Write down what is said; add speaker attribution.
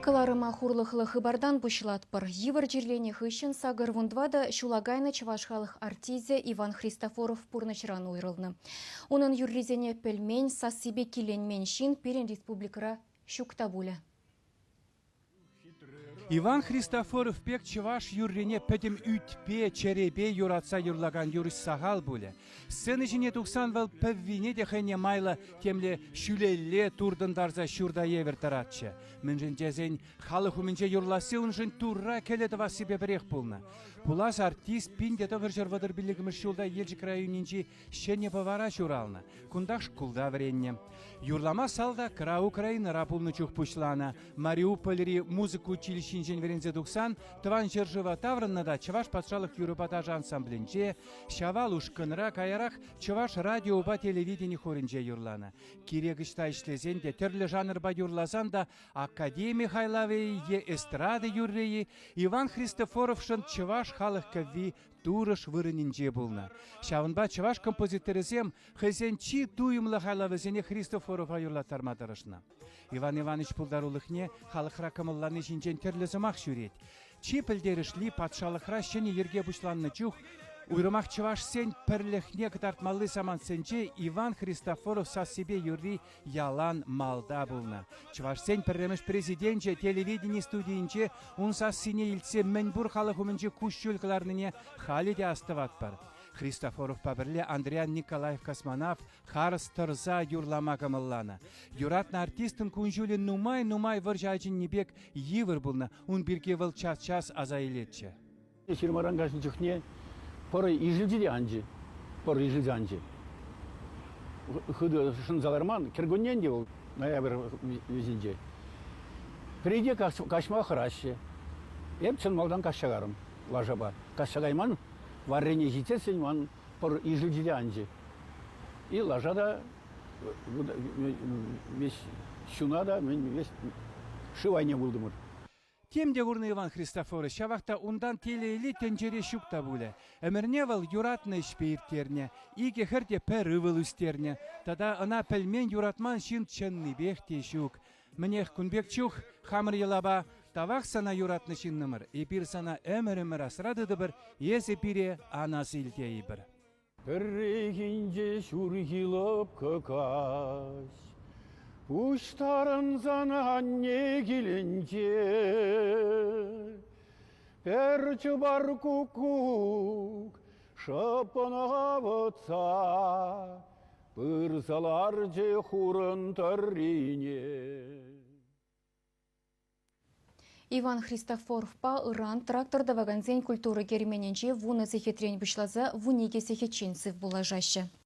Speaker 1: Кӑларӑма хурлӑхлӑ хыпартан пуҫлатпӑр. Йывӑр чирленӗ хыҫҫӑн 84 ҫула кайнӑ чӑваш халӑх артисчӗ Иван Христофоров пурнӑҫран уйрӑлнӑ. Унӑн юррисене пӗлмен, сассипе киленмен ҫын пирӗн республикӑра ҫук та пулӗ.
Speaker 2: Иван Христофоров пек чӑваш юррине пӗтӗм ӳтпе, чӗрепе юратса юрлакан юрӑҫ сахал пулӗ. Сцена ҫине тухсан вӑл пӗввине те хӑйне майлӑ темле ҫӳлелле туртӑнтарса ҫурта евӗр тӑратчӗ. Мӗншӗн тесен халӑх умӗнче юрласси уншӑн Турра кӗлӗ тӑвассипе пӗрех пулнӑ. Пулас артист 1935 ҫулта Елчӗк районӗнчи Ҫӗнӗ Пӑвара ҫуралнӑ, кунтах шкулта вӗреннӗ. Юрлама салтакра Украинӑра пулнӑ чух пуҫланӑ. Мариупольри музыка училищинчен вӗренсе тухсан тӑван ҫӗршыва таврӑннӑ та Чӑваш патшалӑх юрӑпа ташӑ ансамблӗнче, Ҫавал ушкӑнра, каярах Чӑваш радиопа телевидени хорӗнче юрланӑ. Кирек ӑҫта ӗҫлесен те, тӗрлӗ жанрпа юрласан та академи хайлавӗ-и е эстрада юрри-и Иван Христофоровшӑн чӑваш халӑх кӗвви турӑш вырӑнӗнче пулнӑ. Ҫавӑнпа чӑваш композиторӗсем хӑйсен чи туйӑмлӑ хайлавӗсене Христофорова юрлаттарма тӑрӑшнӑ. Иван Иванович пултарулӑхне халӑхра кӑмӑллани ҫинчен тӗрлӗ сӑмах ҫӳрет. Чи пӗлтерӗшли патшалӑхра ҫӗнӗ йӗрке пуҫланнӑ чух уйрӑмах чӑвашсен пӗрлӗхне кӑтартмалли самантсенче Иван Христофоров сассипе юрри ялан малта пулнӑ. Чӑвашсен пӗрремӗш президенчӗ телевидени студийӗнче ун сассине илтсе мӗнпур халӑх умӗнче куҫҫуль кӑларнине халӗ те астӑватпӑр. Христофоровпа пӗрле Андриян Николаев космонавт харӑс тӑрса юрлама кӑмӑлланӑ. Юратнӑ артистӑн кун-ҫулӗ нумай-нумай вӑрҫӑ ачинни пек йывӑр пулнӑ, ун пирки вӑл час-час аса илетчӗ.
Speaker 3: Ҫырмаран каҫнӑ чухне пӑр ишӗлчӗ те анчӗ. Пӑр ишӗлсе анчӗ. Хытӑ шӑнса ларман. Кӗркунне ӗнтӗ вӑл ноябрь вӗҫӗнче. Пӗри те каҫма хӑраҫҫӗ. Эп чӑн малтан каҫса карӑм лашапа. Каҫса кайман, варрине ҫитсессӗн ман пӑр ишӗлчӗ те анчӗ. И лаша та весь ҫуна та весь шыв айне пултӑмӑр.
Speaker 2: Тем те курнӑ Иван Христофорович, ҫавах та унтан телейли тӗнчере ҫук та пулӗ. Ӗмӗрне вӑл юратнӑ ӗҫпе ирттернӗ, икӗ хӗр те пӗр ывӑл ӳстернӗ. Тата ӑна пӗлмен-юратман ҫын чӑннипех те ҫук. Мӗнех, кун пек чух хамӑр йӑлапа тавах сана юратнӑ ҫыннӑмӑр, эпир сана ӗмӗр-ӗмӗр асра тытӑпӑр, эсӗ пире ан ас ил тейӗпӗр.
Speaker 3: Пӗррехинче ҫурхи лӑпкӑ каҫ пуҫтарӑнсан анне килӗнче пӗр чӑпар куккук шӑппӑн авӑтса пырса ларчӗ хурӑн тӑррине.
Speaker 1: Иван Христофоровпа ыран трактор тӑвакансен культура керменӗнче 10 сехетрен пуҫласа 12 сехетчен сыв пуллашаҫҫӗ.